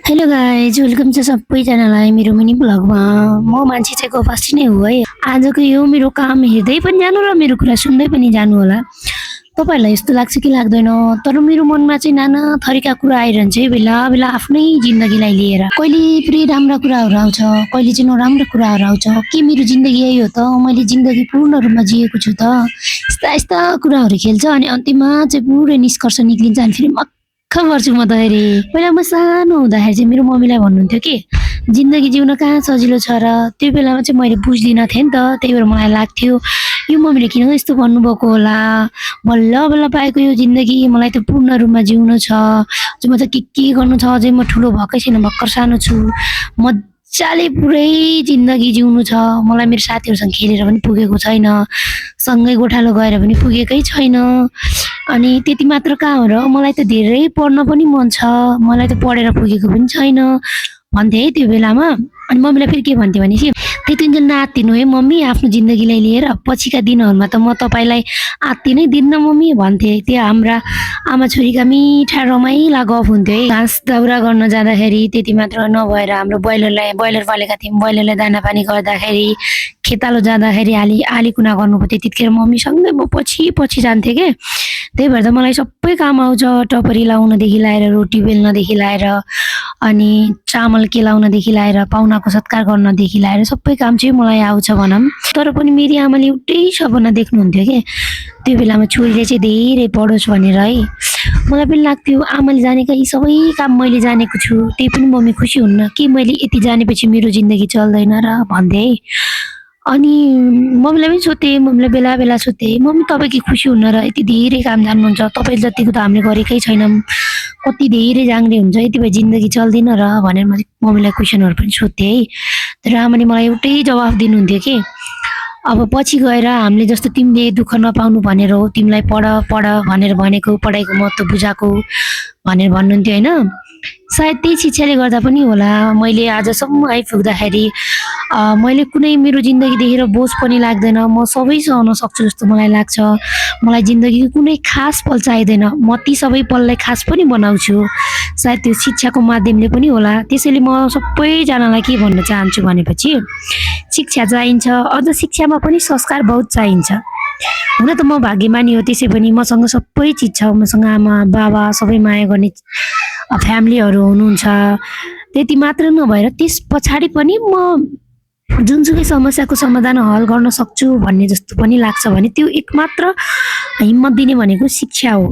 Hello guys welcome छ सबैजनालाई मेरो मिनी ब्लगमा। म मान्छे चाहिँ गोपासी नै हो है। आजको यो मेरो काम हेर्दै पनि जानु र मेरो कुरा सुन्दै पनि जानु होला। तपाईहरुलाई यस्तो लाग्छ कि लाग्दैन, तर मेरो मनमा चाहिँ नाना थरीका कुरा आइरहन्छ है बेला बेला आफ्नै जिन्दगीलाई लिएर। कहिले पुरै राम्रा कुराहरू आउँछ, कहिले चाहिँ नराम्रो कुराहरू आउँछ। के मेरो जिन्दगी यही हो त? मैले जिन्दगी पूर्ण रूपमा जिएको छु त? यस्ता यस्ता कुराहरू खेल्छ अनि अन्तिममा चाहिँ पुरै निष्कर्ष निक्लिन्छ अनि फेरि पर्छु म त फेरि। पहिला म सानो हुँदाखेरि चाहिँ मेरो मम्मीलाई भन्नुहुन्थ्यो कि जिन्दगी जिउन कहाँ सजिलो छ र। त्यो बेलामा चाहिँ मैले बुझ्दिनँ थिएँ नि त, त्यही भएर मलाई लाग्थ्यो यो मम्मीले किन यस्तो भन्नुभएको होला, बल्ल बल्ल पाएको यो जिन्दगी मलाई त पूर्ण रूपमा जिउनु छ, म त के गर्नु छ, अझै म ठुलो भएकै छैन, भर्खर सानो छु, मजाले पुरै जिन्दगी जिउनु छ। मलाई मेरो साथीहरूसँग खेलेर पनि पुगेको छैन, सँगै गोठालो गएर पनि पुगेकै छैन। अनि त्यति मात्र कहाँ हो र, मलाई त धेरै पढ्न पनि मन छ, मलाई त पढेर पुगेको पनि छैन भन्थे है त्यो बेलामा। अनि मम्मीलाई फेरि के भन्थे भने चाहिँ त्यति नआत्तिनु है मम्मी आफ्नो जिन्दगीलाई लिएर, पछिका दिनहरूमा त म तपाईँलाई आत्तिनै दिन्न मम्मी भन्थे। त्यो हाम्रा आमा छोरीका मिठा रमाइला गफ हुन्थ्यो है। घाँस दाउरा गर्न जाँदाखेरि त्यति मात्र नभएर हाम्रो ब्रोइलर पालेका थियौँ, ब्रोइलरलाई दाना पानी गर्दाखेरि, खेतालो जाँदाखेरि आली कुना गर्नुपर्थ्यो, त्यतिखेर मम्मीसँगै म पछि पछि जान्थेँ के। त्यही भएर त मलाई सबै काम आउँछ, टपरी लाउनदेखि लाएर रोटी बेल्नदेखि लाएर अनि चामल केलाउनदेखि लाएर पाहुनाको सत्कार गर्नदेखि लाएर सबै काम चाहिँ मलाई आउँछ भनौँ। तर पनि मेरी आमाले एउटै सपना देख्नुहुन्थ्यो के, त्यो बेलामा छोरीले चाहिँ धेरै पढोस् भनेर है। मलाई पनि लाग्थ्यो आमाले जानेका यी सबै काम मैले जानेको छु, त्यही पनि मम्मी खुसी हुन्न कि मैले यति जानेपछि मेरो जिन्दगी चल्दैन र भन्थे है। अनि मम्मीलाई पनि सोध्थेँ, मम्मीलाई बेला बेला सोध्थेँ, मम्मी तपाईँ के खुसी हुन्न र यति धेरै काम जान्नुहुन्छ, तपाईँ जतिको त हामीले गरेकै छैनौँ, कति धेरै जाङ्रे हुन्छ, यति भए जिन्दगी चल्दैन र भनेर म मम्मीलाई क्वेसनहरू पनि सोध्थेँ है। तर आमाले मलाई एउटै जवाफ दिनुहुन्थ्यो कि अब पछि गएर हामीले जस्तो तिमीले दुःख नपाउनु भनेर हो तिमीलाई पढ पढ भनेर भनेको, पढाइको महत्त्व बुझाएको भनेर भन्नुहुन्थ्यो होइन। सायद त्यही शिक्षाले गर्दा पनि होला मैले आजसम्म आइपुग्दाखेरि मैले कुनै मेरो जिन्दगी देखेर बोझ पनि लाग्दैन, म सबै सहन सक्छु जस्तो मलाई लाग्छ। मलाई जिन्दगीको कुनै खास पल चाहिँदैन, म ती सबै पललाई खास पनि बनाउँछु। सायद त्यो शिक्षाको माध्यमले पनि होला। त्यसैले म सबैजनालाई के भन्न चाहन्छु भनेपछि शिक्षा चाहिन्छ, अझ शिक्षामा पनि संस्कार बहुत चाहिन्छ। हुन त म भाग्यमानी हो, त्यसै पनि मसँग सबै चिज छ, मसँग आमा बाबा सबै माया गर्ने फ्यामिलीहरू हुनुहुन्छ। त्यति मात्र नभएर त्यस पछाडि पनि म जुनसुकै समस्याको समाधान हल गर्न सक्छु भन्ने जस्तो पनि लाग्छ भने त्यो एकमात्र हिम्मत दिने भनेको शिक्षा हो।